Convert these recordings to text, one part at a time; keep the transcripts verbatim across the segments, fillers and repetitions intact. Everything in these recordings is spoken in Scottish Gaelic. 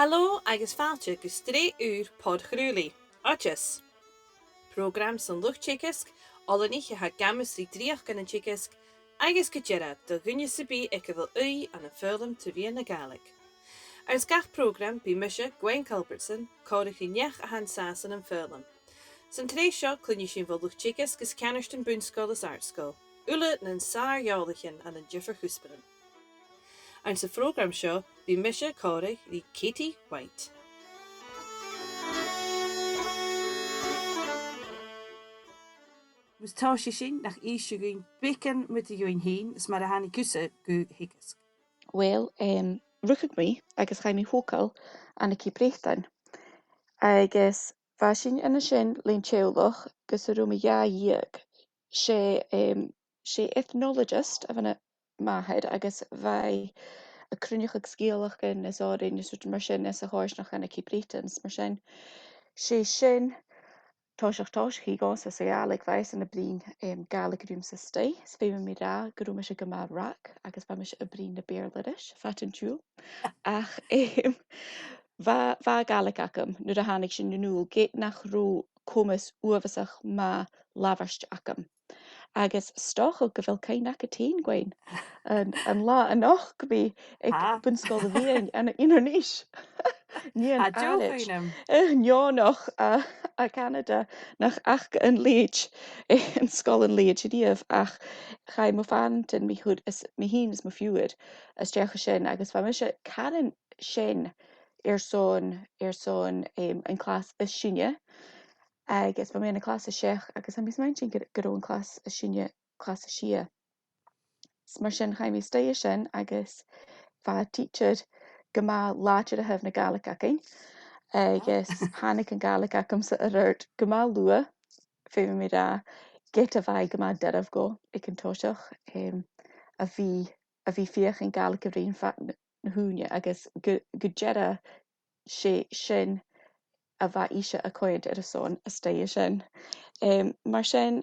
Halò agus fàilte gu sreath ùr pod-chraolaidh, Oideas. Prògram son luchd-teagaisg, oileanaich a tha gam sùil ri dreuchd ann an teagasg, agus gu dearbh do dhuine sam bith aig a bheil ùidh ann am foghlam tro mheadhan na Gàidhlig. Anns gach prògram bidh mise, Gwen Culbertson, còmhla ri neach a tha an sàs ann am foghlam. San t-sreath seo cluinnidh sinn bho luchd-teagaisg is ceannardan bun-sgoil is àrd-sgoil, uile nan sàr-eòlaichean ann an diofar chuspairean. Anns a' phrògram seo bidh mise còmhla ri Katie White. Mus tòisich sinn, nach innis sibh dhuinn beagan mu do dheidhinn fhèin is mar a thàinig thusa gu teagasg. Uill, em, rugadh mi agus chaidh mi a thogail ann an Ceap Breatainn. Agus bha sinn an sin len teaghlach gus an robh mi dhà dheug. 'S e, em, 's e ethnologist a bh' ann am m' athair agus bha e a' cruinneachadh sgeulachdan is òrain is rudan mar sin anns a' choimhearsnachd ann an Ceap Breatainn. Mar sin, 's e sin toiseach tòiseachaidh dhòmhsa sa Ghàidhlig, bha esan a' bruidhinn, em, Gàidhlig riumsa a-staigh. Is feumaidh mi ràdh gun robh mise gu math rag agus bha mise a' bruidhinn na Beurla ris fad an t-siubhail. Ach, em, bha, bha Gàidhlig agam nuair a thàinig sinn a-nall, ged nach robh comas uabhasach math labhairt agam. Agus 's dòcha gu bheil cuimhne agad fhèin, Gwen, an, an latha a nochd mi aig Bun-sgoil a' Mheadhain ann an Inbhir Nis. Nighean àraid, eh, neònach à, à Canada, nach fhaca an leithid, eh, an sgoil an leithid a-riamh, ach chaidh mo phàrantan mi chur, is, mi fhìn is mo phiuthar a-steach an sin, agus bha mise caran sean airson, airson, em, an clas as sine, agus bha mi ann an clas a seachd, agus tha mi a' smaointinn gun, gun robh an clas as sine clas a sia. Is mar sin chaidh mi a-staigh an sin agus bha tidsear gu math làidir a thaobh na Gàidhlig againn, agus thàinig an Gàidhlig agamsa air adhart gu math luath, feumaidh mi ràdh, ged a bha i gu math doirbh dhomh aig an toiseach, em, a bhith, a bhith a' feuchainn Gàidhlig a bhruidhinn fad na, na h-ùine, agus gu, gu dearbh 's e sin a bha ise a' coimhead airson a-staigh an sin. Em, mar sin,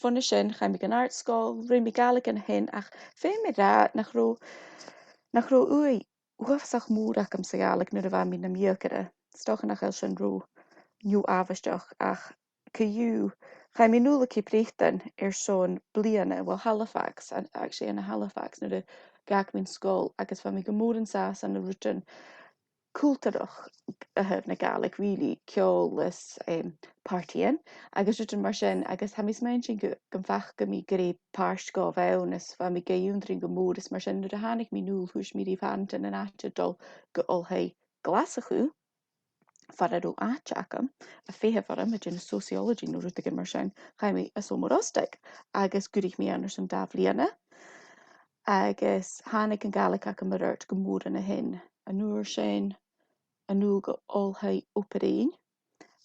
bhon a sin, chaidh mi dhan àrd-sgoil, rinn mi Gàidhlig an sin, ach feumaidh mi ràdh nach robh, nach robh ùidh uabhasach mòr agam sa Ghàidhlig nuair a bha mi nam dheugaire. 'S dòcha nach eil sin ro neo-àbhaisteach, ach co-dhiù, chaidh mi a-null a Cheap Breatainn airson bliadhna, well, Halifax, an, actually, ann an Halifax, nuair a dh'fhàg mi an sgoil, agus bha mi gu mòr an sàs ann an rudan cultarach a thaobh na Gàidhlig, really, ceòl is, em, partaidhean, agus rudan mar sin, agus tha mi a' smaointinn gu, gum faca mi gur e pàirt dhomh a bh' ann, is bha mi ga ionndrainn gu mòr, is mar sin, nuair a thàinig mi a-nall, thuirt mi ri mo phàrantan an àite a dhol gu Oilthigh Ghlaschu, far an robh àite agam a' feitheamh orm a' dèanamh sociology no rudeigin mar sin, chaidh mi a Sabhal Mòr Ostaig, agus dh'fhuirich mi ann airson dà bhliadhna, agus thàinig an Gàidhlig agam air adhart gu mòr an sin. An uair sin, a-null gu Oilthigh Obar Dheathain,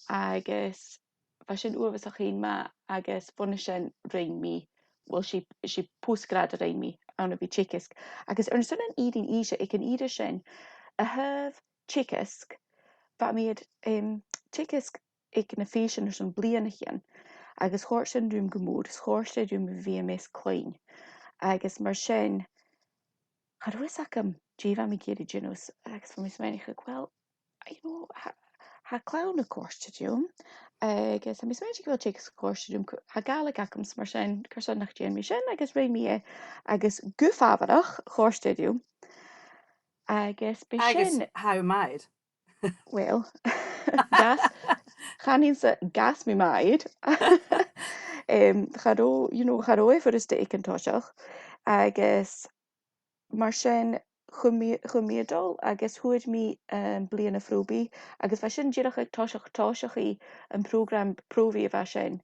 agus bha sin uabhasach fhèin math, agus bhon a sin rinn mi, well, 's e, 's e postgrad a rinn mi ann a bhith teagasg. Agus airson an fhìrinn innse, aig an ìre sin, a thaobh teagasg, bha mi air, em, teagasg aig na fèisean airson bliadhnaichean, agus chòrd sin rium gu mòr, is chòrd e rium a bhith am measg cloinne. Agus mar sin, cha robh fhios agam dè bha mi ag iarraidh dèanamh, agus bha mi a' smaoineachadh, well, you know, tha, tha clann a' còrdadh rium, agus tha mi a' smaoineachadh gu bheil teagasg a' còrdadh rium, tha Gàidhlig agam, mar sin, carson nach dèan mi sin, agus rinn mi e, agus gu fabharach, chòrd e rium. Agus b' e sin, agus tha thu math air. Well, gus, chanainn-sa gus mi math air. Em, cha robh, you know, cha robh e furasta aig an toiseach. Agus mar sin, chùm mi, chùm mi a' dol agus fhuair mi, em, bliadhna phròbhaidh, agus bha sin dìreach aig toiseach tòiseachaidh am prògram pròbhaidh a bha sin.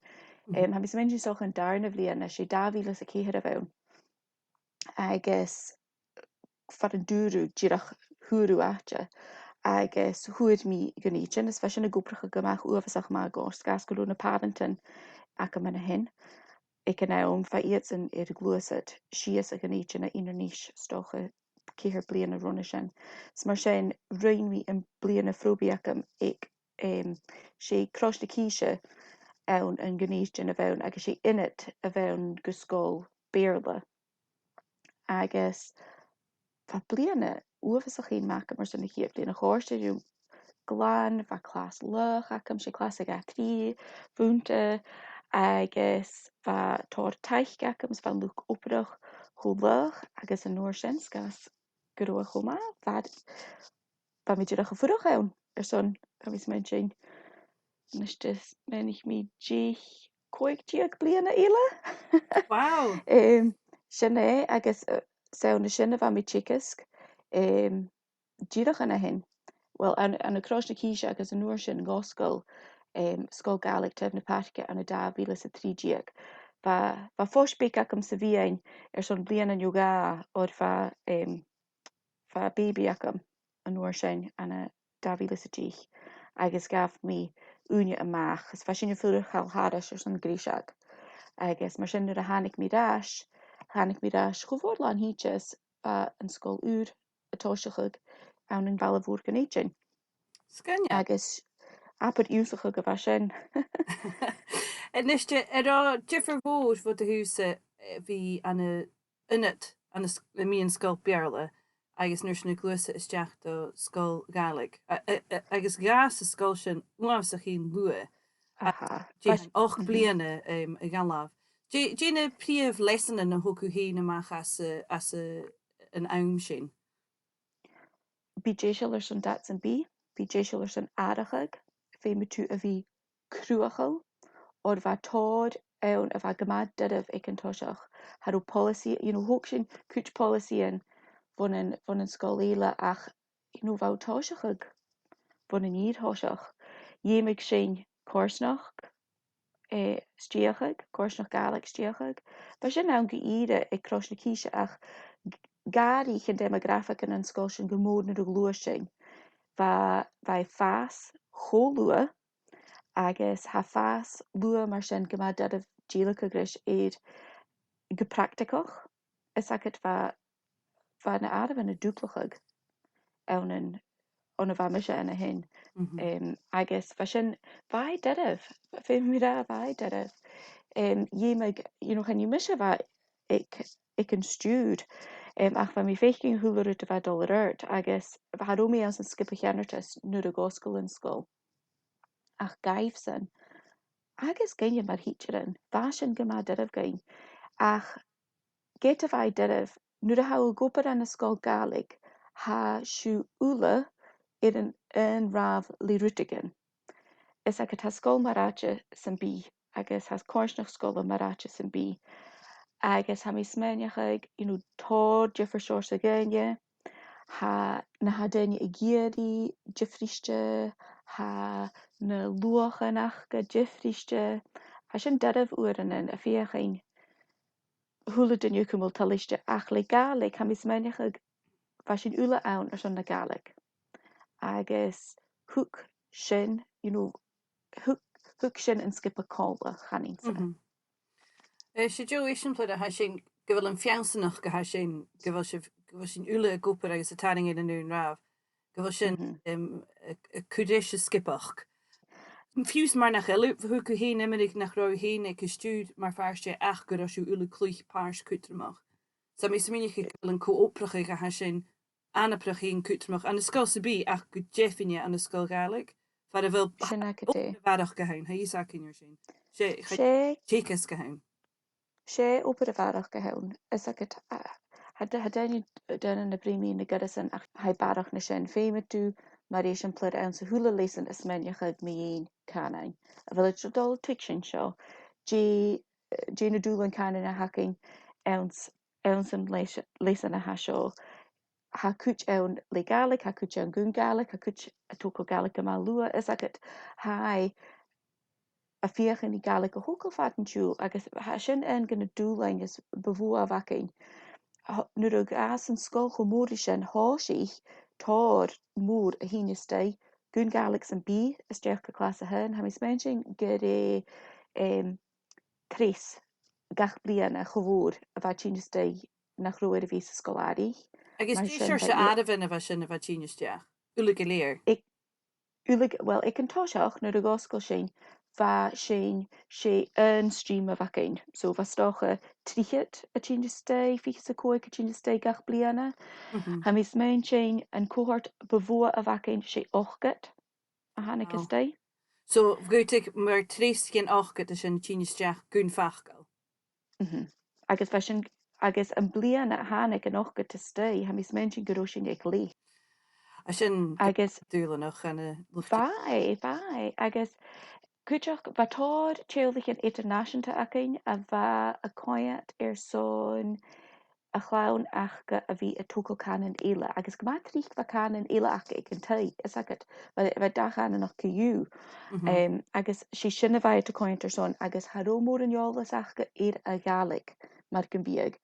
Mhm. Em, tha mi a' smaointinn 's dòcha an dàrna bliadhna, 's e dà mhìle 's a ceithir a bh' ann. Agus far an d' fhuair thu, dìreach fhuair thu àite. Agus fhuair mi Dùn Èideann, is bha sin ag obrachadh gu math, uabhasach math dhomh, 's gus gu robh na pàrantan agam an sin. Aig an àm, bha iadsan air a ghluasad sìos a Dhùn Èideann a Inbhir Nis, 's dòcha ceithir bliadhna ron a sin. Is mar sin, rinn mi am bliadhna phròbhaidh agam aig, em, 's e Crois na Cìse ann an Dùn Èideann a bh' ann, agus 's e ionad a bh' ann gu sgoil Bheurla. Agus bha bliadhna uabhasach fhèin math agam airson a' chiad bhliadhna a' chòrsa, you know, glan, bha clas laghach agam, 's e clas a dhà trì, bhuaithe, agus bha tòrr taic agam, is bha an luchd-obrach cho laghach, agus an uair sin, 's gu, 's gun robh e cho math, bha, bha mi dìreach a' fuireach ann, airson, tha mi a' smaointinn, a-nis, smaoinich mi deich, còig deug bliadhna eile. Wow. Em, sin e, agus, eh, 's ann an sin a bha mi a' teagasg, em, dìreach an sin. Well, ann, ann an Crois na Cìse agus an uair sin an Cosgail, em, Sgoil Ghàidhlig Taobh na Pàirce ann an dà mhìle 's a trì deug. Bha, bha fois beag agam sa mheadhan airson bliadhna no dhà, oir bha, em, bha baby agam an uair sin ann an dà mhìle 's a deich, agus ghabh mi ùine a-mach, is bha sinn a' fuireach thall thairis airson greiseag. Agus mar sin nuair a thàinig mi air ais, thàinig mi air ais cho mòr làn-thìde is bha an sgoil ùr a' tòiseachadh ann am Baile Mhòr Dhùn Èideann. Sgoinneil. Agus abair ionnsachadh a bha sin. A-nis, an robh diofar mhòr bho do thaobh-sa, eh, a bhith ann an ionad ann an s-, am meadhan sgoil Bheurla agus an uair sin a' gluasad a-steach do sgoil Ghàidhlig. A-, a-, a-, agus dh'fhàs an sgoil sin uabhasach fhèin luath. Aha. Dè, ochd bliadhna, em, a dh'fhalbh. Dè, dè na prìomh leasanan a thog thu fhèin a-mach às a, às a, an àm sin? Bi deiseil airson dad sam bith, bi deiseil airson atharrachadh, feumaidh tu a bhith cruthachail, oir bha tòrr ann a bha gu math doirbh aig an toiseach. Cha robh poileasaidh, you know, thog sinn cuid poileasaidhean bhon an, bhon an sgoil eile ach, you know, bha thu a' tòiseachadh bhon an fhìor thoiseach. Dh'fheumadh sinn coimhearsnachd, eh, stèidheachadh, coimhearsnachd Ghàidhlig stèidheachadh. Bha sin ann gu ìre aig Crois na Cìse ach g-, dh'fhairich an demographic ann an sgoil sin gu mòr nuair a ghluais sinn. Bha, bha e a' fàs cho luath agus tha e a' fàs luath mar sin gu math doirbh dèiligeadh ris air gu practaigeach. Is agad bha, bha na h-àireamhan a' dùblachadh ann an, ann a bha mise ann a shin. Mhm. Em, agus bha sin, bha e doirbh, feumaidh mi ràdh, bha e doirbh. Em, dh'fheumadh, you know, chan e mise a bha aig, aig an stiùir, em, ach bha mi a' faicinn a h-uile rud a bha a' dol air adhart, agus cha robh mi anns an sgioba cheannardais nuair a dh'fhosgail an sgoil. Ach dhaibhsan, agus dhuinne mar thidsearan, bha sin gu math doirbh dhuinn. Ach ged a bha e doirbh, nuair a tha thu ag obair ann an sgoil Ghàidhlig, tha sibh uile air an aon ràmh le rudeigin. Is agad, tha sgoil mar àite sam bith, agus tha coimhearsnachd sgoile mar àite sam bith. Agus tha mi a' smaoineachadh, you know, tòrr diofar sheòrsa dhaoine, tha na tha daoine ag iarraidh diofraichte, tha na luachan aca diofraichte. Tha sin doirbh uaireannan a' feuchainn a h-uile duine a chumail toilichte, ach le Gàidhlig, tha mi a' smaoineachadh, bha sinn uile ann airson na Gàidhlig. Agus thug sin, you know, thug, thug sin an sgioba còmhla, chanainn-sa. Mhm. Eh, 's e deagh eisimpleir a tha sin, gu bheil am feallsanachd a tha sin, gu bheil sibh, gu bheil sinn uile ag obair agus a' tarraing air an aon ràmh, gu bheil sin, mhm, em, a', a' cur ris an sgioba. Fiù 's mar nach eil, thug thu fhèin iomradh nach robh thu fhèin aig an stiùir mar phàirt dheth ach gun robh sibh uile a' cluich pàirt cudromach. 'S tha mi a' smaoineachadh gu bheil an co-obrachadh a tha sin anabarrach fhèin cudromach ann an sgoil sam bith ach gu deimhinne ann an sgoil Ghàidhlig, far a bheil, sin agad e, obair a bharrachd a th' ann, tha fhios againn air sin. 'S e, 's e teagasg a th' ann. 'S e obair a bharrachd a th' ann, is agad, a, tha, tha daoine, daoine a' bruidhinn mu na goireasan ach tha e barrachd na sin. Feumaidh tu, mar eisimpleir, anns a h-uile leasan a' smaoineachadh mu dheidhinn cànain. A bheil thu a' dol a thuigsinn seo? Dè, dè na dùbhlain cànain a th' againn anns, anns an leas-, leasan a tha seo? Tha cuid ann le Gàidhlig, tha cuid ann gun Ghàidhlig, tha cuid a' togail Gàidhlig gu math luath, is agad, tha e a' feuchainn ri Gàidhlig a thogail fad an t-siubhail, agus tha sin aon de na dùbhlain as bu mhotha a bh' againn. Tha, nuair a dh'fhàs an sgoil cho mòr ri sin, thòisich tòrr mòr a' tighinn a-steach gun Ghàidhlig sam bith a-steach gu clas a h-aon. Tha mi a' smaointinn gur e, em, treas gach bliadhna cho mòr a bha a' tighinn a-steach nach robh air a bhith san sgoil-àraich. Agus dè seòrsa àireamhan a bha sin a bha a' tighinn a-steach? Uile gu lèir? Aig, uile gu, well, aig an toiseach, nuair a dh'fhosgail sinn, bha sin, 's e aon stream a bh' againn. So bha 's dòcha trithead a' tighinn a-steach, fichead 's a còig a' tighinn a-steach gach bliadhna. Mhm. Tha mi a' smaointinn an cohort bu mhotha a bh' againn, 's e ochdad a thàinig Wow. a-steach. So, bha cuideigin mar treas dhen ochdad a sin a' tighinn a-steach gun fhacal. Mhm. Agus bha sin, agus am bliadhna a thàinig an ochdad a-steach, tha mi a' smaointinn gun robh sinn aig leth. A sin Agus dùbhlanach ann an luchd. Bha e, bha e, agus cuideachd bha tòrr teaghlaichean eadar-nàiseanta againn a bha a' coimhead airson a' chlann aca a bhith a' togail cànan eile, agus gu math tric bha cànan eile aca aig an taigh, is agad, bha, bha dà chànan aca co-dhiù. Mhm. Em, agus 's e sin a bha iad a' coimhead airson, agus cha robh mòran eòlas aca air a' Ghàidhlig, mar gum biodh.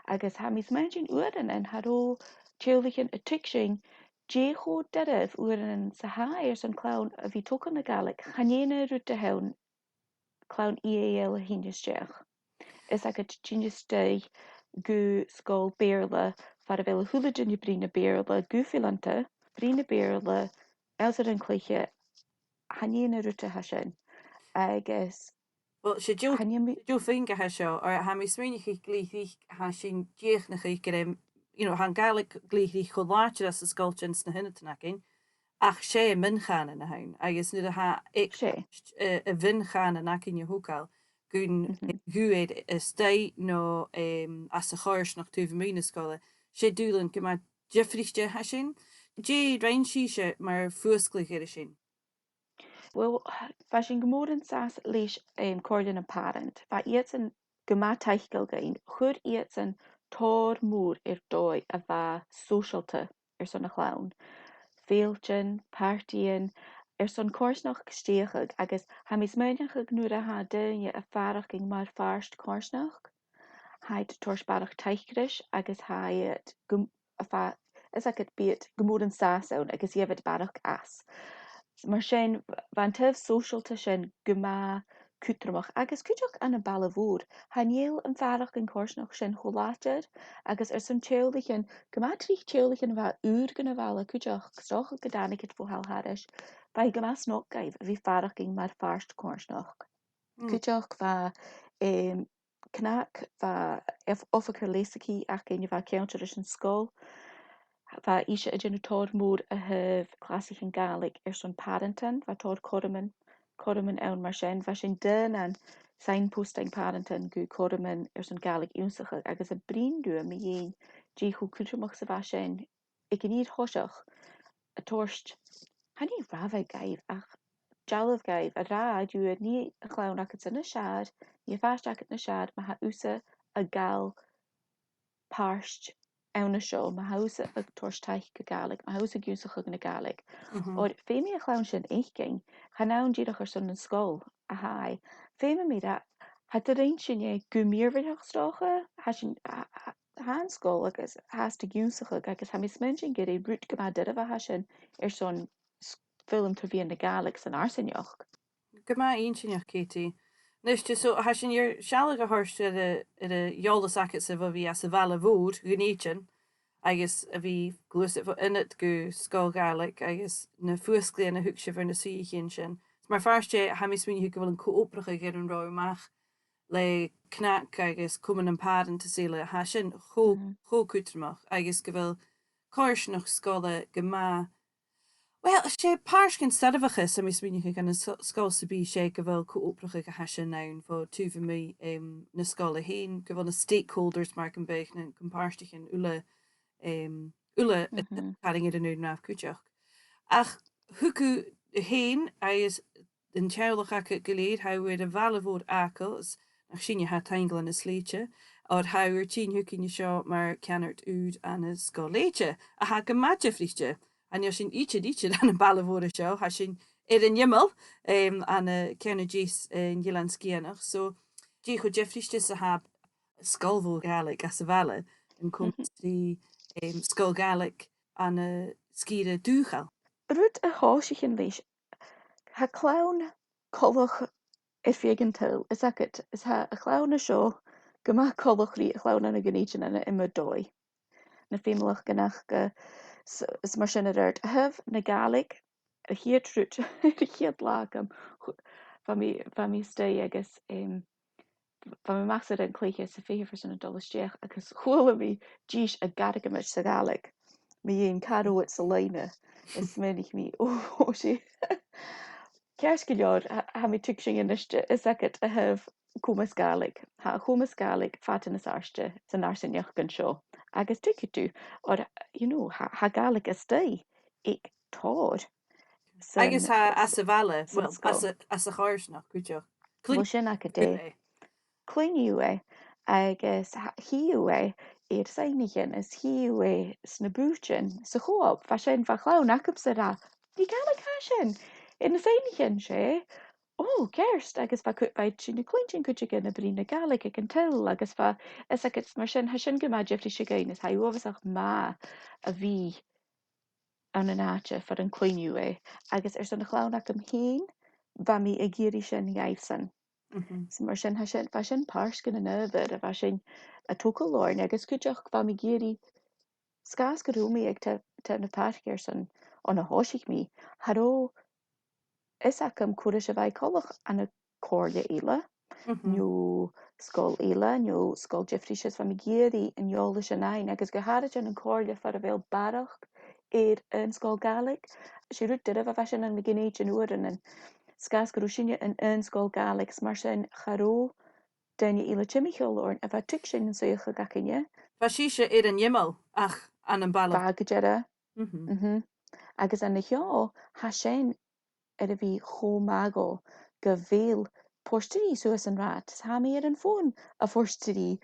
Agus tha mi a' smaointinn uaireannan, cha robh teaghlaichean a' tuigsinn dè cho doirbh uaireannan 's a tha e airson clann a bhith a' togail na Gàidhlig, chan e an aon rud a th' ann clann E A L a' tighinn a-steach. Is agad, tighinn a-steach gu sgoil Bheurla, far a bheil a h-uile duine a' bruidhinn na Beurla, gu fileanta, bruidhinn na Beurla, anns an cluiche, chan e an aon rud a tha sin. Agus Well, 's e deagh, chan eil mi- 's e deagh phuing a tha seo, oir tha mi a' smaoineachadh glè thric, tha sinn a' dìochuimhneachadh gur e, you know, tha an Gàidhlig glè thric cho làidir anns na sgoiltean 's na h-ionadan againn, ach 's e mion-chànan a th' ann, agus nuair a tha e, 'S e. eh, a' mhion-chànan againn a thogail, gun Mhm. ghuth air a-staigh no, em, anns a' choimhearsnachd taobh a-muigh na sgoile, 's e dùbhlan gu math diofraichte a tha sin. Dè rinn sibhse mar fhuasgladh air a sin? Well, bha sinn gu mòr an sàs leis, em, Comhairle nam Pàrant. Bha iadsan gu math taiceil dhuinn. Chuir iadsan tòrr mòr air dòigh a bha sòisealta airson a' chlann. Fèilltean, pàrtaidhean, airson coimhearsnachd stèidheachadh, agus tha mi a' smaoineachadh nuair a tha daoine a' faireachdainn mar phàirt coimhearsnachd, tha iad a' toirt barrachd taic ris, agus tha iad gu, a' fa-, is agad, bidh iad gu mòr an sàs ann agus gheibh iad barrachd às. Mar sin, bha an taobh sòisealta sin gu math cudromach, agus cuideachd ann am baile mhòr, chan eil am faireachdainn coimhearsnachd sin cho làidir, agus airson teaghlaichean, gu math tric teaghlaichean a bha ùr dhan a' bhaile cuideachd, 's dòcha gun tàinig iad bho thall thairis, bha e gu math snog dhaibh a bhith a' faireachdainn mar phàirt coimhearsnachd. Mm. Cuideachd bha, em, CnaG, bha oif-, oifigear leasachaidh againn a bha ceangailte ris an sgoil. Bha ise a' dèanamh tòrr mòr a thaobh clasaichean Gàidhlig airson pàrantan, bha tòrr chothroman, chothroman ann mar sin. Bha sinn a' dèanamh signposting pàrantan gu cothroman airson Gàidhlig ionnsachadh, agus a' bruidhinn riutha mu dheidhinn dè cho cudromach 's a bha sin aig an fhìor thoiseach, a' toirt, chan e rabhadh dhaibh, ach dealbh dhaibh, a ràdh riutha, nì a' chlann agadsa nas fheàrr, nì a' phàiste agad nas fheàrr, ma tha thusa a' gabhail pàirt ann an seo, ma tha thusa a' toirt taic gu Gàidhlig, ma tha thusa ag ionnsachadh na Gàidhlig. Mhm. Oir feumaidh a' chlann sin fhaicinn, chan ann dìreach airson an sgoil a tha e. Feumaidh mi ràdh, tha iad a' roinn sin gu mìorbhaileach 's dòcha, tha sin, tha, tha, tha an sgoil agus tha iad ag ionnsachadh agus tha mi a' smaointinn gur e rud gu math doirbh a tha sin airson s-, foghlam tro mheadhan na Gàidhlig san fharsaingeachd. Gu math inntinneach, Katie. Nis, so, tha sinn air sealladh a thoirt air a, air an eòlas agadsa bho bhith anns a' bhaile mhòr, Dhùn Èideann, agus a bhith a' gluasad bho ionad gu sgoil Ghàidhlig agus na fuasglaidhean a thug sibh air na suidheachaidhean sin. Mar phàirt dheth, tha mi a' smaoineachadh gu bheil an co-obrachadh air an robh a-mach le CnaG agus Comann nam Pàrant is eile, tha sin cho, Mhm. cho cudromach, agus gu bheil coimhearsnachd sgoile gu math, well, 's e pàirt dhen soirbheachas, tha mi a' smaoineachadh, ann an s-, sgoil sam bith, 's e gu bheil co-obrachadh a tha sin ann bho taobh a-muigh, em, na sgoile fhèin, gu bheil na stakeholders, mar gum biodh, na com-pàirtichean uile, em, uile, Mhm. tarraing air an aon ràmh cuideachd. Ach thug thu fhèin agus an teaghlach agad gu lèir, tha thu air a' bhaile mhòr fhàgail, is nach sinne a tha taingeil ann an Slèite, oir tha thu air tighinn thugainn an seo mar cheannard ùr ann an Sgoil Shlèite, a tha gu math diofraichte. Chan eil sinn idir, idir ann am baile mhòr an seo, tha sinn air an iomall, em, ann an ceann a deas, eh, an Eilein Sgitheanaich. So, dè cho diofraichte 's a tha sgoil mhòr Ghàidhlig anns a' bhaile an coimeas ri, em, sgoil Ghàidhlig ann an sgìre dhùthchail? Rud a thòisicheas leis, tha clann coltach air feadh an t-saoghail, is agad, is tha a' chlann an seo gu math coltach ri a' chlann ann an Dùn Èideann ann an iomadh dòigh. Na feumalachdan aca, s-, is mar sin air adhart. A thaobh na Gàidhlig, a' chiad rud, a' chiad latha agam, chu-, bha mi, bha mi a-staigh agus, em, bha mi a-mach air an cluiche 's a' feitheamh airson a dhol a-steach agus chuala mi dithis a' gargadh ris a' Ghàidhlig. Mi fhìn, "Càit an robh iad sa loidhne?" Is smaoinich mi, "Ò, ò, 's e." Ceart gu leòr, tha, tha mi a' tuigsinn a-niste, is agad a thaobh comas Gàidhlig. Tha comas Gàidhlig fada nas àirde san fharsaingeachd an seo. Agus tuigidh tu, oir, you know, tha, tha Gàidhlig a-staigh aig tòrr san, Agus tha, anns a' bhaile, san well, sgoil. Anns a', anns a' choimhearsnachd, cuideachd. Well, sin agad e. Cluinnidh tu e, agus tha, chì thu e air soidhnichean, is chì thu e sna bùithtean, sa cho-op, bha sin, bha clann agamsa ag ràdh, "Nì Gàidhlig tha sin, air na soidhnichean, 's e." Ò, ceart, agus bha cu-, bha iad sin a' cluinntinn cuideigin a' bruidhinn na Gàidhlig aig an till, agus bha, is agad, mar sin, tha sin gu math diofraichte dhuinn, is tha e uabhasach math a bhith ann an àite far an cluinn thu e, agus airson a' chlann agam fhìn, bha mi ag iarraidh sin dhaibhsan. Mhm. So mar sin, tha sin, bha sin pàirt dhen an adhbhar a bha sinn a' togail oirnn, agus cuideachd bha mi ag iarraidh, 's e gu robh mi aig ta-, taobh na pàirce airson, on a thòisich mi, cha robh fhios agam cò ris a bha e coltach ann an comhairle eile, Mhm. no sgoil eile, no sgoil diofraichte, is bha mi ag iarraidh an eòlas sin fhaighinn, agus gu h-àraid ann an comhairle far a bheil barrachd air aon sgoil Ghàidhlig. 'S e rud doirbh a bha sin ann an Gin Èideann uaireannan, 's e gu robh sinne an aon sgoil Ghàidhlig, 's mar sin cha robh daoine eile timcheall oirnn a bha a' tuigsinn an suidheachadh againne. Bha sibhse air an iomall ach ann am balach. Bha gu dearbh. Mhm. Mhm. Agus an-seo, tha sin air a bhith cho math dhomh gu bheil Port Rìgh suas an rathad. Tha mi air an fòn à Port Rìgh.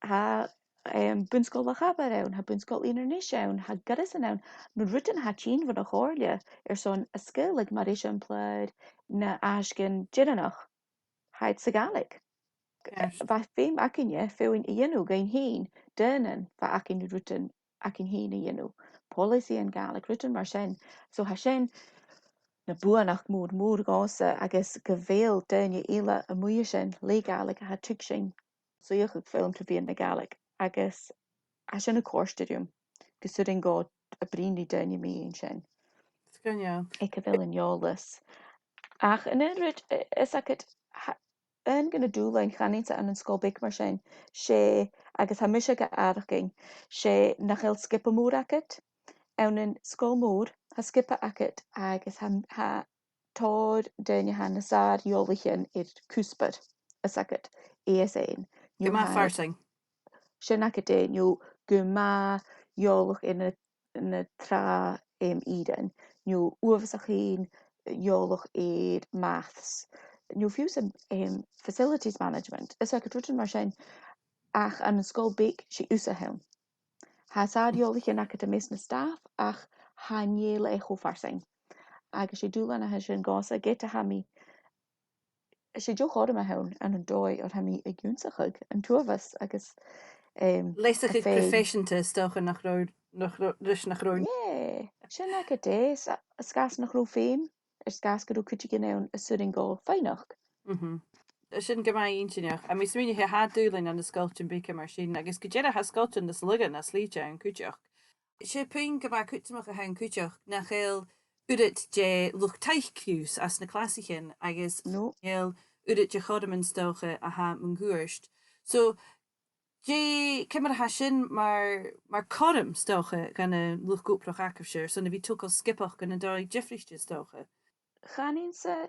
Tha, em, Bun-sgoil Loch Abar ann, tha Bun-sgoil Inbhir Nis ann, tha goireasan ann. Na rudan a tha tighinn bhon a' chomhairle airson an sgoil, like, mar eisimpleir na h-aithisgean deireannach, tha iad sa Ghàidhlig. Ceart. Bha feum againne feadhainn a dhèanamh dhuinn fhìn, daonnan, bha againn rudan againn fhìn a dhèanamh. Poileasaidhean Gàidhlig, rudan mar sin. So tha sin na buannachd mòr, mòr dhòmhsa, agus gu bheil daoine eile a-muigh an sin le Gàidhlig a tha a' tuigsinn suidheachadh foghlam tro mheadhan na Gàidhlig. Agus tha sin a' còrdadh rium, gus urrainn dhomh a' bruidhinn ri daoine mu dheidhinn sin. Sgoinneil. Aig a bheil an eòlas. Ach an aon rud, eh, is agad, tha, aon de na dùbhlain, chanainn-sa, ann an sgoil bheag mar sin, 's e, agus tha mise ga fhaireachdainn, 's e nach eil sgioba mòr agad. Ann an sgoil mhòr, tha sgioba agad agus tha, tha tòrr daoine, tha na sàr-eòlaichean air cuspair, is agad, A S N. Gu math farsaing. Sin agad e, no gu math eòlach air na, na tràth, em, ìrean, no uabhasach fhèin eòlach air maths, no fiù 's, em, facilities management. Is agad, rudan mar sin, ach ann an sgoil bheag, 's e thusa a th' ann. Tha sàr-eòlaichean agad am measg na staff, ach chan eil e cho farsaing. Agus 's e dùbhlan a tha sin dhòmhsa, ged a tha mi, 's e deagh chothrom a th' ann, ann an dòigh, oir tha mi ag ionnsachadh an t-uabhas agus, em, Leasachadh a' faighinn proifeiseanta, 's dòcha, nach robh, nach robh, ris nach robh. Yeah, sin agad e, 's a, 's gus nach robh feum, air sgàth 's gun robh cuideigin ann as urrainn dhomh faighneachd. Mhm. Tha sin gu math inntinneach. Tha mi a' smaoineachadh, tha dùbhlain ann an sgoiltean beaga mar sin, agus gu dearbh tha sgoiltean nas lugha na Slèite ann cuideachd. 'S e puing gu math cudromach a th' ann cuideachd nach eil uiread de luchd-taic fiù 's anns na clasaichean agus No. nach eil uiread de chothroman, 's dòcha, a tha mun cuairt. So, dè, ciamar a tha sin mar, mar chothrom, 's dòcha, dhan an luchd-obrach agaibhse airson a bhith a' togail sgioba ann an dòigh diofraichte, 's dòcha? Chanainn-sa,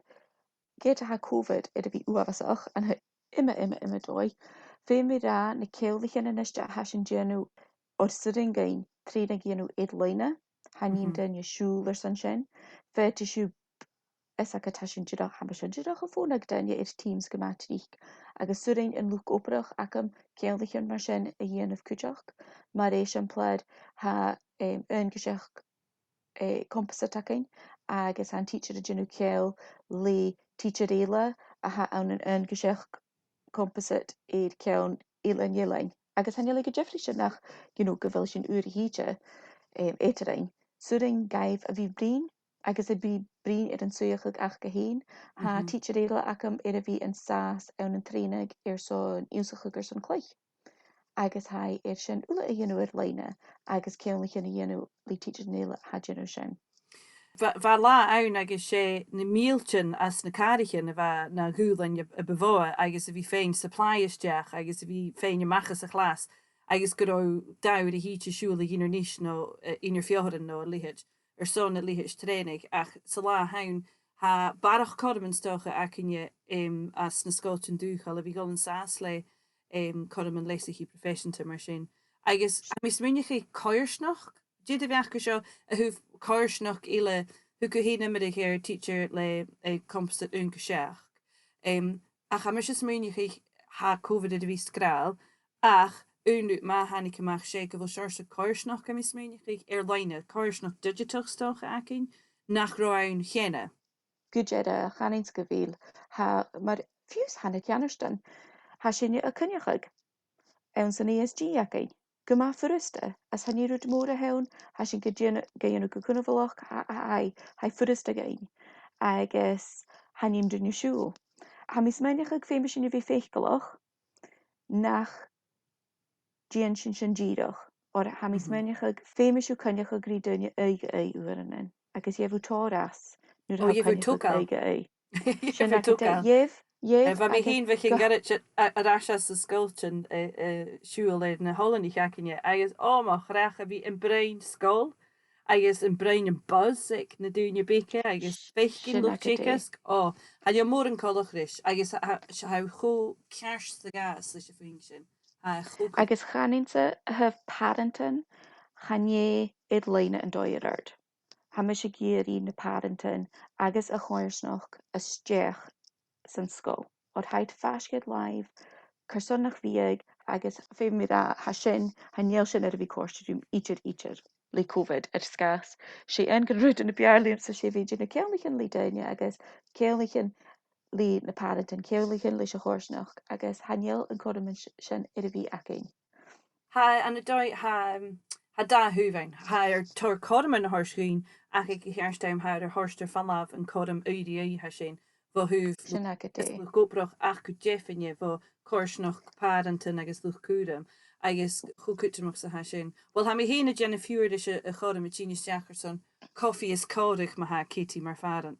ged a tha Covid air a bhith uabhasach, an t-, iomadh, iomadh, iomadh dòigh, feumaidh mi ràdh na ceanglaichean a-niste a tha sinn a' dèanamh air 's urrainn dhuinn trèanadh a dhèanamh air-loidhne, chan fheum Mhm. duine siubhal airson sin. Faodaidh sibh, is agad, tha sinn dìreach, tha mise dìreach a' fònadh daoine air Teams gu math tric, agus 's urrainn an luchd-obrach agam ceanglaichean mar sin a dhèanamh cuideachd. Mar eisimpleir, tha, em, aon-ghiseachd, eh, composite againn, agus tha an tidsear a' dèanamh ceangal le tidsear eile a tha ann an aon-ghiseachd composite air ceann eilean eile. Agus chan eil e gu diofraichte nach, you know, gu bheil sinn uair a thìde, em, eadarainn. 'S urrainn dhaibh a bhith a' bruidhinn, agus a bhith a' bruidhinn air an suidheachadh aca fhèin. Tha Mhm. tidsear eile agam air a bhith an sàs ann an trèanadh airson ionnsachadh airson cluich. Agus tha e air sin uile a dhèanamh air-loidhne, agus ceanglaichean a dhèanamh le tidsearan eile a tha a' dèanamh sin. bha, bha latha ann agus 's e na mìltean às na càraichean a bha na dhùbhlain a, a bu mhotha agus a bhith faighinn supply a-steach agus a bhith faighinn a-mach às a' chlas agus gun robh dà uair a thìde a' siubhal a dh'Inbhir Nis no, eh, Inbhir Pheofharain no a leithid, airson a leithid trèanaidh, ach san latha an-diugh tha barrachd cothroman 's dòcha againne, em, às na sgoiltean dùthchail a bhith a' dol an sàs le, em, cothroman leasachaidh proifeiseanta mar sin. Agus tha mi a' smaoineachadh coimhearsnachd, dè do bheachd air seo, a thaobh coimhearsnachd eile, thug thu fhèin iomradh air tidsear le, eh, composite aon gu seachd. Em, ach tha mise a' smaoineachadh tha Covid air a bhith sgràthail, ach aon rud math a thàinig a-mach, 's e gu bheil seòrsa coimhearsnachd, tha mi a' smaoineachadh, air-loidhne, coimhearsnachd digiteach 's dòcha againn, nach robh ann cheana. Gu dearbh, chanainn-sa gu bheil. Tha, mar fiù 's tha na ceannardan, tha sinne a' coinneachadh anns an E S D againn gu math furasta, is chan e rud mòr a th' ann, tha sinn ga dhèan-, ga dhèanamh gu cunbhalach, tha, tha, tha, tha e furasta dhuinn, agus chan eil duine a' siubhal. Tha mi a' smaoineachadh feumaidh sinn a bhith faiceallach nach dèan sinn sin dìreach, oir tha mi a' smaoineachadh feumaidh sibh coinneachadh ri daoine aghaidh a aghaidh uaireannan, agus gheibh thu tòrr às nuair a tha thu a' coinneachadh aghaidh a aghaidh. Sin agad e, gheibh, gheibh. Eh, bha mi fhìn bho chionn ghoirid a-, a-, air ais às na sgoiltean, eh, eh, siubhal air na h-oileanaich againne, agus o mo chreach, a bhith am broinn sgoil, agus am broinn am buzz aig na daoine beaga, agus faicinn luchd-teagaisg. O, chan eil mòran coltach ris, agus tha, tha, tha e cho ceart 's a ghabhas leis a' phuing sin. Tha e cho ceart. Agus chanainn-sa, a thaobh pàrantan, chan e air-loidhne an dòigh air adhart. Tha mise ag iarraidh na pàrantan agus a' choimhearsnachd a-steach san sgoil. Oir tha iad faisg air làimh, carson nach biodh, agus feumaidh mi ràdh, tha sin, chan eil sin air a bhith còrdadh rium idir, idir le Covid air sgàth 's e aon de na rudan a b' fheàrr leamsa, 's e bhith a' dèanamh ceanglaichean le daoine agus ceanglaichean le na pàrantan, ceanglaichean leis a' choimhearsnachd, agus chan eil an cothrom sin air a bhith againn. Tha, ann an dòigh, tha, um, tha dà thaobh ann. Tha e air tòrr cothroman a thoirt dhuinn, ach aig a' cheart àm tha e air a thoirt air falbh an cothrom aghaidh ri aghaidh, tha sin, bho thaobh, sin agad e, luchd-obrach ach gu deimhinne bho choimhearsnachd pàrantan agus luchd-cùraim, agus cho cudromach 's a tha sin. Uill, tha mi fhìn a' dèanamh fiughair leis a', a' chothrom a' tighinn a-steach airson cofaidh is còmhradh ma-thà, Katie, mar phàrant.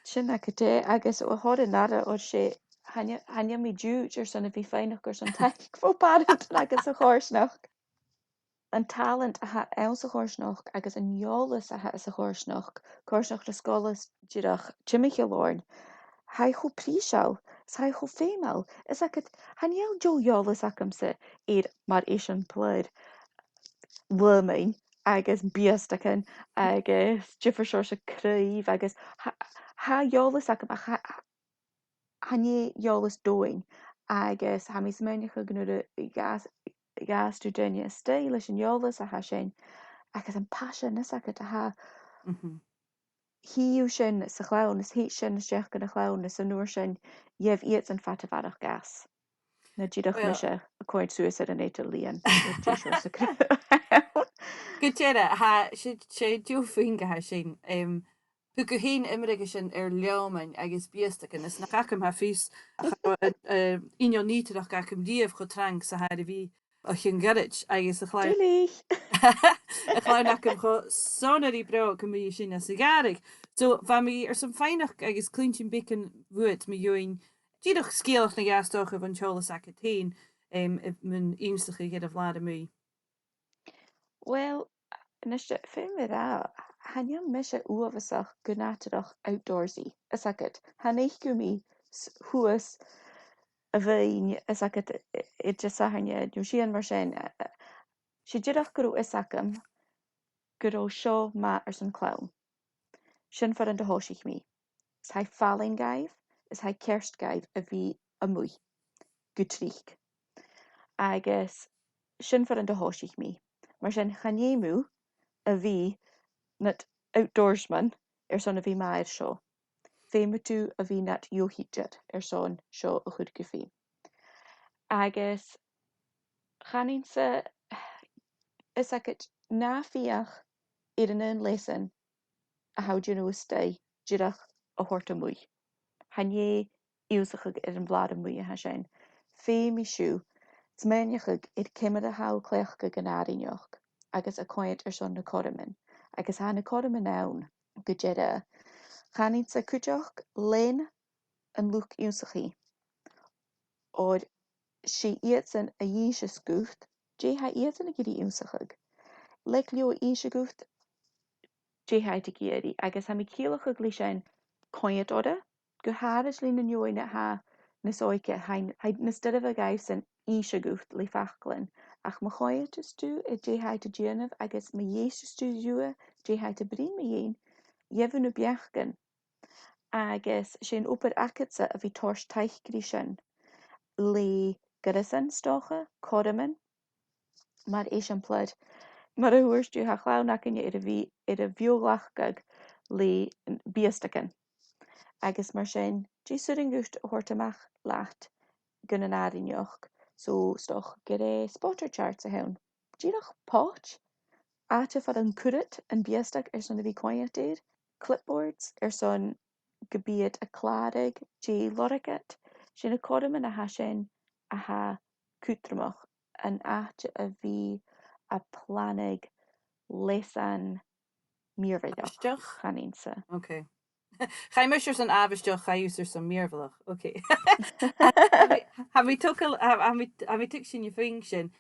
Sin agad e, agus o thòir an aire, oir 's e, chan eil, chan eil mi diùid airson a bhith faighneachd airson taic bho phàrantan agus a' choimhearsnachd. An talent a tha anns a' choimhearsnachd agus an eòlas a tha sa choimhearsnachd, coimhearsnachd na sgoile dìreach timcheall oirnn, tha e cho prìseil, is tha e cho feumail, is agad, chan eil deagh eòlas agamsa air, mar eisimpleir, lumainn agus biastagan agus diofar seòrsa craobh agus tha, tha eòlas agam, ach tha, chan e eòlas domhainn, agus tha mi a' smaoineachadh nuair a dh'fhàs-, dh'fhàs tu duine a-staigh leis an eòlas a tha sin, agus am passion, is agad, a tha, chì thu sin sa chlann, is thèid sin a-steach gun a' chlann, is an uair sin, gheibh iadsan fada a bharrachd às. Na dìreach, well, mise a' coimhead suas air an eadar-lìon, air dè seòrsa craobh. Gu dearbh, tha, 's e, 's e deagh phuing a tha sin. Em, thug thu fhèin iomradh an sin air leòmainn agus biastagan, is nach fhaca mi fios ach, eh, eh, inneal nigheadaireachd agam riamh cho trang 's a tha e air a bhith o chionn ghoirid agus a' chlann, duilich, a' chlann agam cho sònraichte ri bròg a-muigh an sin anns a' ghàrradh. So, bha mi airson faighneachd agus cluinntinn beagan bhuat mu dheidhinn dìreach sgeulachd no dhà 's dòcha bhon t-eòlas agad fhèin, em, mun ionnsachadh air a' bhlàr a-muigh. Well, a-nis, feumaidh mi ràdh, chan eil mise uabhasach gu nàdarrach outdoorsy, is agad. Chan fhaic thu mi s-, shuas a' bheinn, is agad, i-, i-, Disathairne, no sìon mar sin. A, a, 's e dìreach gun robh fhios agam gun robh seo math airson clann. Sin far an do thòisich mi. Is tha e fallain dhaibh, is tha e ceart dhaibh a bhith a-muigh gu tric. Agus sin far an do thòisich mi. Mar sin, chan fheum thu a bhith nad outdoorsman airson a bhith math air seo. Feumaidh tu a bhith nad dheagh thidsear airson seo a chur gu feum. Agus chanainn-sa, is agad, na feuch air an aon leasan a tha thu a' dèanamh a-staigh dìreach a thoirt a-muigh. Chan e ionnsachadh air a' bhlàr a-muigh a tha sin. Feumaidh sibh smaoineachadh air ciamar a tha thu a' cleachdadh an àrainneachd agus a' coimhead airson nan cothroman, agus tha na cothroman ann. gu dearbh. Chanainn-sa cuideachd lean an luchd-ionnsachaidh. Oir 's e iadsan a dh'innseas dhut dè tha iadsan ag iarraidh ionnsachadh. Leig leotha innse dhut dè tha iad ag iarraidh, agus tha mi a' ciallachadh leis sin coimhead orra, gu h-àraid leis na daoine a tha nas òige, tha iad, tha iad nas duilghe dhaibhsan innse dhut le faclan. Ach ma choimheadas tu air dè tha iad a' dèanamh agus ma dh'èisteas tu riutha dè tha iad a' bruidhinn mu dheidhinn, gheibh thu na beachdan. Agus 's e an obair agadsa a bhith toirt taic ri sin le goireasan, 's dòcha, cothroman, mar eisimpleir, mar a thuirt thu, tha clann againne air a bhith, air a bheò-ghlacadh le biastagan. Agus mar sin, dè 's urrainn dhut a thoirt a-mach leat gun an àrainneachd? So, 's dòcha gur e spotter charts a th' ann. Dìreach poit, àite far an cuireadh am biastag airson a bhith a' coimhead air, clipboards airson gum bi iad a' clàradh dè lorg iad. 'S e na cothroman a tha sin a tha cudromach, an àite a bhith a' planadh leasan mìorbhaileach, àbhaisteach, chanainn-sa. Ok. Chaidh mise airson àbhaisteach, chaidh thusa airson mìorbhaileach. Ok. Tha mi, tha mi togail, tha, tha mi, tha mi a' tuigsinn na phuing sin.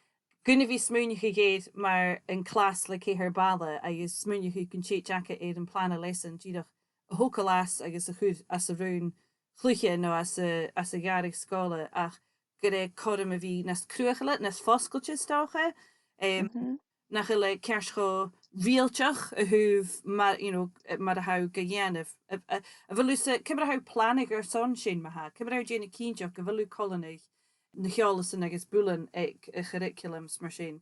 Gun a bhith smaoineachadh air mar an clas le ceithir balla agus smaoineachadh gun tèid aca air am plana leasan dìreach a thogail às agus a chur às an raon-chluiche no às a', às a' ghàrradh-sgoile, ach gur e cothrom a bhith nas cruthachaile, nas fosgailte 's dòcha, em, nach eil e ceart cho riaghailteach a thaobh mar, you know, mar a tha thu ga dhèanamh. A, a, a bheil thusa, ciamar a tha thu a' planadh airson sin ma-thà? Ciamar a tha thu a' dèanamh cinnteach gu bheil thu a' coileanadh na h-eòlasan agus builean aig a' churriculum 's mar sin?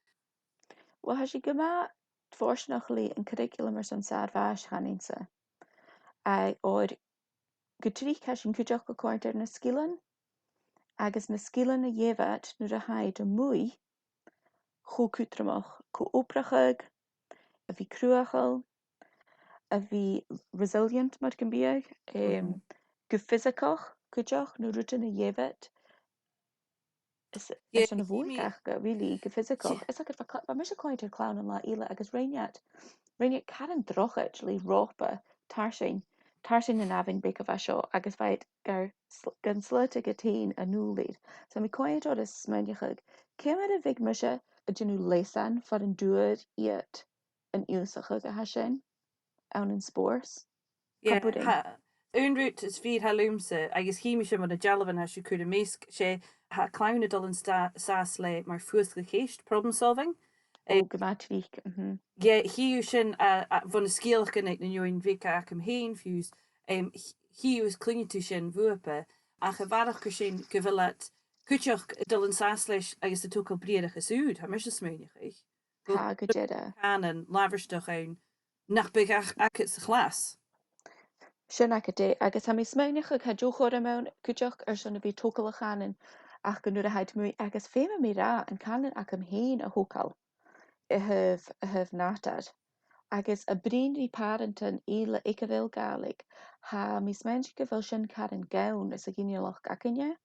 Uill, tha sinn gu math fortanach le an curriculum airson sàr-mhais, chanainn-sa. Ach oir gu tric tha sinn cuideachd a' coimhead air na sgilean, agus na sgilean a gheibh iad nuair a tha iad a-muigh, cho cudromach, co-obrachadh, a bhith cruthachail, a bhith resilient, mar gum biodh, em, gu fiosaigeach cuideachd, na rudan a gheibh iad. Is, yeah, airson a' bhuaidh aca, really, gu fiosaigeach. Is aca, bha cla-, bha mise a' coimhead air clann an latha eile agus rinn iad, rinn iad caran drochaid le ròpa tarsainn, tarsainn an abhainn bheag a bha seo, agus bha iad gar sl-, gan slaodadh iad fhèin a-null air. So, tha mi a' coimhead orra is smaoineachadh, ciamar a bhiodh mise a' dèanamh leasan far an d' fhuair iad an ionnsachadh a tha sin ann an spòrs? Yeah, tha, aon rud as fheàrr leamsa, agus chì mi sin bho na dealbhan a tha sibh a' cur am measg, 's e, tha clann a' dol an sta-, sàs le mar fuasgladh-cheist, problem solving. Ò, gu math tric, mhm. Yeah, chì thu sin, a, a, bho na sgeulachdan aig na daoine bheaga agam fhèin, fiù 's, em, ch-, chì thu is cluinnidh tu sin bhuapa, ach a bharrachd air sin gu bheil iad cuideachd a' dol an sàs leis agus a' togail briathrachas ùr, tha mise a' smaoineachadh. Tha, gu dearbh. Cànan labhairteach ann nach biodh ach agad sa chlas. Sin agad e, agus tha mi a' smaoineachadh gu bheil deagh chothrom ann cuideachd airson a bhith a' togail a' chànain, ach gun urrainn dhut a bhith, agus feumaidh mi ràdh, an cànan agam fhèin a thogail a thaobh, a thaobh nàdar. Agus a' bruidhinn ri pàrantan eile aig a bheil Gàidhlig, tha mi a' smaoineachadh gu bheil sin caran gann anns a' ghinealach againne.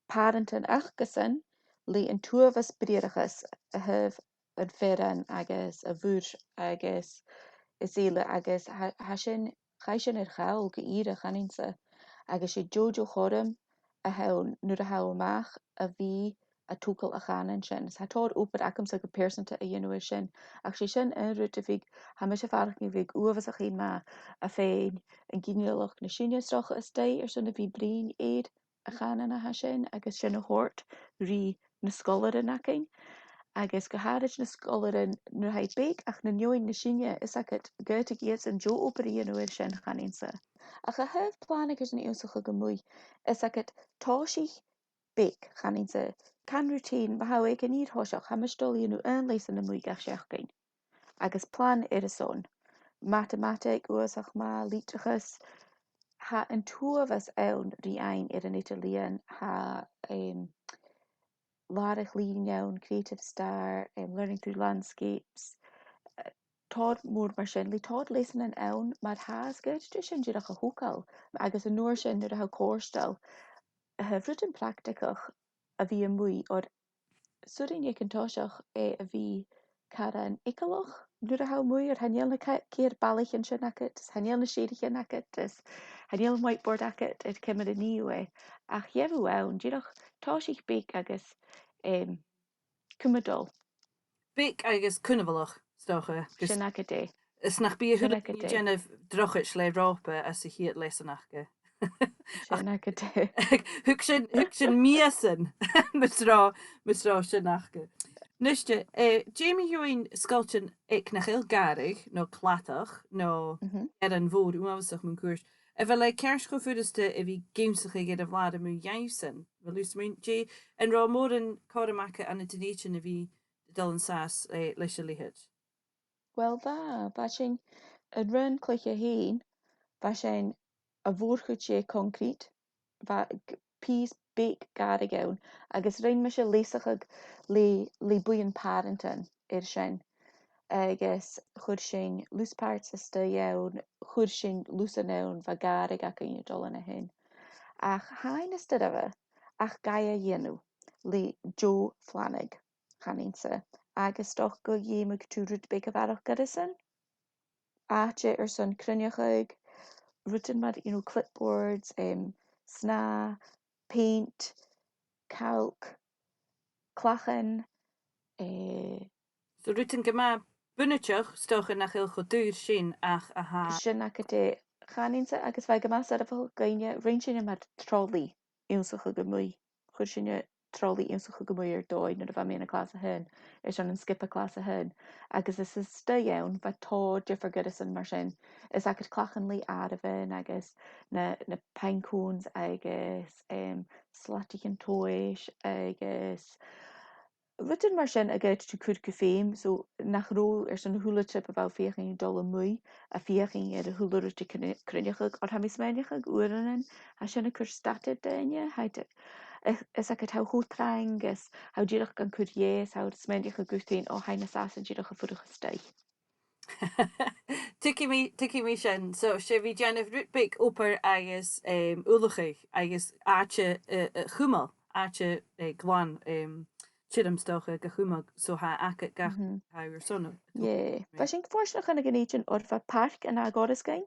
Pàrantan acasan, leis an t-uabhas briathrachas a thaobh an fhearainn agus a' mhuir agus is eile, agus tha, tha sin, chaidh sin air chall gu ìre, chanainn-sa, agus 's e deagh, deagh chothrom a th' ann nuair a tha thu a-mach a bhith a' togail a' chànain sin. Is tha tòrr obair agamsa gu pearsanta a dhèanamh air sin, ach 's e sin aon rud a bhiodh, tha mise a' faireachdainn a bhiodh uabhasach fhèin math a' faighinn an ginealach nas sine 's dòcha a-staigh airson a bhith a' bruidhinn air a' chànan a tha sin, agus sin a thoirt ri na sgoilearan againn. Agus gu h-àraid na sgoilearan nuair a tha iad beag, ach nan daoine nas sine, is aca, 's dòcha gum bi iadsan deònach obair a dhèanamh air sin, chanainn-sa. Ach a thaobh planadh airson ionnsachadh a-muigh, is aca, tòisich beag, chanainn-sa. Can routine, ma tha thu aig an fhìor thoiseach, tha mise a' dol a dhèanamh aon leasan a-muigh gach seachdain. Agus plan air a son. Matamataig, uabhasach math, litreachas. Tha an t-uabhas ann ri fhaighinn air an eadar-lìon, tha, em, làrach-lìn ann, Creative Star, em, Learning Through Landscapes, eh, tòrr mòr mar sin, le tòrr leasanan ann, mar tha, 's ged a tha sin dìreach a thogail, agus an uair sin nuair a tha thu a' còrdadh, a thaobh rudan practaigeach a bhith a-muigh, oir 's urrainn aig an toiseach e a bhith caran eagalach nuair a tha thu a-muigh, oir chan eil na ca-, ceithir ballachan sin agad, is chan eil na sèithrichean agad, is chan eil an whiteboard agad air ciamar a nì thu e. Ach gheibh thu ann dìreach tòisich beag agus, em, cumaibh dol. Beag agus cunbhalach, 's dòcha, agus sin agad e. Is nach bi a h-uile duine a' dèanamh drochaid le ròpa anns a' chiad leasan aca. Sin agad e. Thug sin, thug sin mìosan, mus robh, mus robh sin aca. Nise, eh, dè mu dheidhinn sgoiltean aig nach eil gàrradh, no cladach, no earrann mhòr uabhasach mun cuairt, a bheil e ceart cho furasta a bhith ag ionnsachadh air a' bhlàr a-muigh dhaibhsan? A bheil fhios agad, dè, an robh mòran cothrom aca ann an Dùn Èideann a bhith a' dol an sàs, eh, leis a leithid? Uill, bha, bha sinn, an raon-cluiche fhèin, bha sinn a' mhòr-chuid dheth concrete, bha g-, pìos beag gàrraidh ann, agus rinn mise leasachadh le, le buidheann pàrantan air sin. Agus chuir sinn loose parts a-staigh ann, chuir sinn lusan ann, bha gàrradh againn a' dol an sin. Ach chan e as duilghe ach gabh e a dhèanamh le deagh phlanadh, chanainn-sa, agus 's dòcha gun dèanadh tu rud beag a bharrachd air a sin. Àite airson cruinneachadh, rudan mar, you know, clipboards, em, snàth, peant, cailc, clachan, eh, so rudan gu math bunaiteach, 's dòcha nach eil cho daor sin ach a tha. Sin agad e, chanainn-sa, agus bha e gu math soirbheachail dhuinne, rinn sinn e mar trolley ionnsachadh a-muigh. Chuir sinn e trolley ionnsachadh a-muigh air dòigh nuair a bha mi ann an clas a h-aon, airson an sgioba clas a h-aon. Agus is a-staigh ann, bha tòrr diofar goireasan mar sin. Is agad clachan le àireamhan agus na, na pine cones agus, em, slataichean tomhais agus rudan mar sin a ghabhadh tu cur gu feum, so nach robh airson a h-uile trip a bha thu a' feuchainn ri dol a-muigh, a' feuchainn air a h-uile rud a cruinn-, cruinneachadh, oir tha mi a' smaoineachadh uaireannan, tha sin a' cur stad air daoine, tha iad, is, is agad tha thu cho trang, is tha thu dìreach gan cur dheth, is tha thu a' smaoineachadh dhut fhèin, o, tha e nas fhasa dìreach a' fuireach a-staigh. Tuigidh mi, tuigidh mi sin. So, 's e bhith a' dèanamh rud beag obair agus, em, ullachadh agus àite, eh, eh, chumail, àite, eh, glan, em, tioram 's dòcha ga chumail, so tha agad gach, tha thu airson. Yeah. Bha sinn fortanach ann an Dùn Èideann oir bha pàirc an-àirde againn,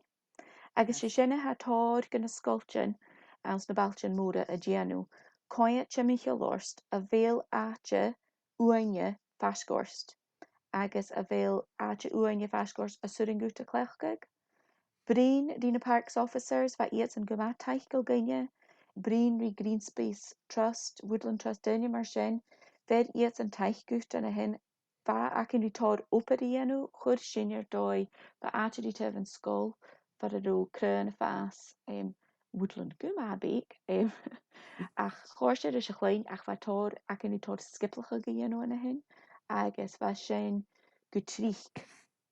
agus 's e sin a tha tòrr de na sgoiltean anns na bailtean mòra a' dèanamh. Coimhead timcheall ort, a bheil àite uaine faisg ort, agus a bheil àite uaine faisg ort as urrainn dhut a chleachdadh. Bruidhinn ri na Parks Officers, bha iadsan gu math taiceil dhuinne. Bruidhinn ri Green Space Trust, Woodland Trust, daoine mar sin. Bheir iadsan taic dhut an sin. Bha againn ri tòrr obair a dhèanamh, chuir sinn air dòigh, bha àite ri taobh an sgoil, far an robh craobhan a' fàs, em, woodland gu math beag, em, ach chòrd e ris a' chloinn, ach bha tòrr, againn ri tòrr sgioblachadh a dhèanamh an sin, agus bha sin gu tric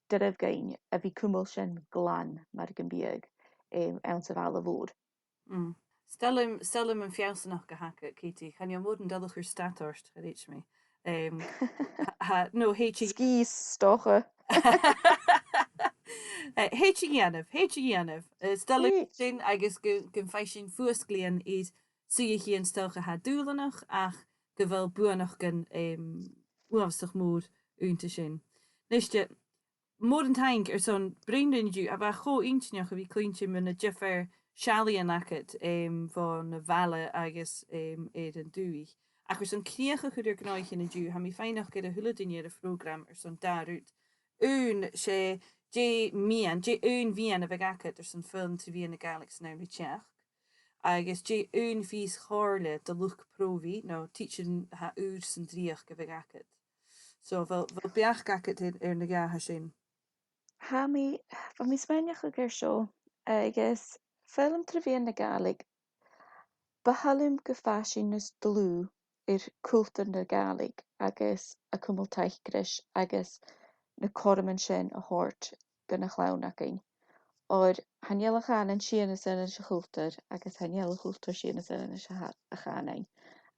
doirbh dhuinn a bhith a' cumail sin glan mar gum biodh, em, anns a' bhaile mhòr. Mm. 'S toil leam, 's toil leam am feallsanachd a th' agad, Katie. Chan eil mòran dol a chur stad ort, cha chreid mi. Em, tha, tha, no, thèid i. Sgìth, 's dòcha. Eh, thèid a dhèanamh, thèid a dhèanamh. Eh, 's toil leam sin agus gu, gum faigh sinn fuasglaidhean air suidheachaidhean 's dòcha a tha dùbhlanach ach gu bheil buannachdan, em, uabhasach mòr annta sin. Nise, mòran taing airson bruidhinn rinn an-diugh, a bha cho inntinneach a bhith a' cluinntinn mu na diofar seallaidhean agad, em, bhon a' bhaile agus, em, air an dùthaich. Ach airson crìoch a chur air gnothaichean an-diugh, tha mi a' faighneachd air a h-uile duine air a' phrògram airson dà rud. Aon, 's e dè am miann, dè aon mhiann a bhiodh agad airson foghlam tro mheadhan na Gàidhlig san àm ri teachd. Agus dè aon phìos comhairle do luchd-probhaidh, no tidsearan a tha ùr san dreuchd a bhiodh agad. So, a bheil, a bheil beachd agad air, air na dhà tha sin? Tha mi, bha mi a' smaoineachadh air seo, agus foghlam tro mheadhan na Gàidhlig, bu thoil leam gum faigh sinn nas dlùth air cultar na Gàidhlig agus a' cumail taic ris agus na cothroman sin a thoirt gu na cloinn againn. Oir chan eil a' chànan sìon nas fheàrr na a' chultar, agus chan eil a' chultar sìon nas fheàrr na a' cha-, a' chànain.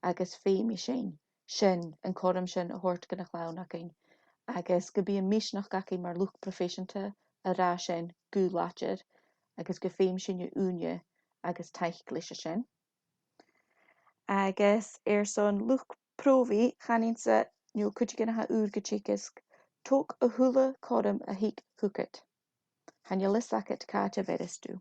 Agus feumaidh sinn sin, an cothrom sin a thoirt gu na cloinn againn. Agus gum bi am misneachd againn mar luchd-proifeiseanta a ràdh sin gu làidir, agus gum feum sinn ùine agus taic leis a sin. Agus airson luchd-probhaidh, chanainn-sa, no cuideigin a tha ùr gu teagasg, Tog a h-uile cothrom a thig thugad. Chan eil fhios agad càit a bheireas tu.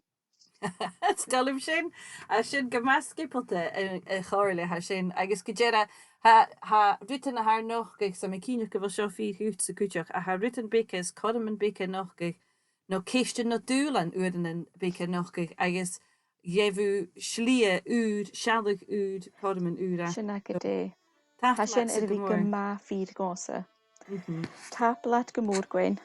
Is toil leam sin. Tha sin gu math sgiobalta, a, a Chomhairle, tha sin. Agus gu dearbh, tha, tha rudan a tha air nochdadh, 's tha mi cinnteach gu bheil seo fìor dhutsa cuideachd, ach tha rudan beaga is cothroman beaga a' nochdadh, no ceistean no dùbhlain uaireannan beaga a' nochdadh, agus gheibh thu slighe ùr, sealladh ùr, cothroman ùra. Sin agad e. Tapadh leatsa gu mòr. Tha sin air a bhith gu math fìor dhòmhsa. Mhm. Tapadh leat gu mòr, Gwen.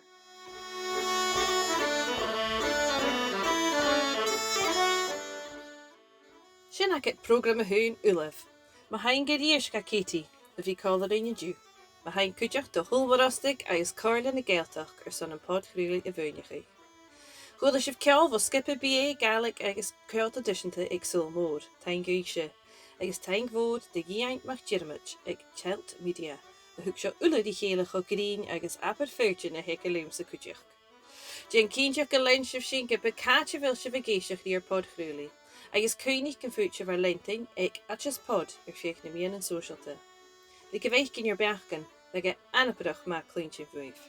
Sin agad prògram a h-aon, Ulaidh. Mo thaing a-rithist do Katie, a bha còmhla rinn an-diugh. Mo thaing cuideachd do Shùil Mòr Ostaig agus Comhairle na Gàidhealtachd airson am pod-chraoladh a mhaoineachadh. Chuala sibh ceòl bho sgioba B A Gàidhlig agus ceòl traidiseanta aig Sabhal Mòr, taing dhuibhse, agus taing mhòr do Dhìon MacDhiarmaid aig Celt Media, a thug seo uile ri chèile cho grinn agus abair foighidinn a th' aige leamsa cuideachd. Dèan cinnteach gun lean sibh sinn ge b' e càit a bheil sibh ag èisteachd ri ar pod-chraolaidhean, agus cuimhnich gum faod sibh ar leantainn aig Aiteas Pod air feadh nam meadhanan sòisealta. Leigibh fhaicinn ur beachdan, bhiodh e anabarrach math cluinntinn bhuaibh.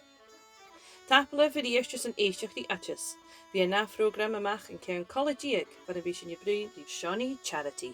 Tapadh leibh a-rithist airson èisteachd ri Aiteas. Bidh an ath phrògram a-mach an ceann cola-deug, far am bi sinn a' bruidhinn ri Seonaidh Charity.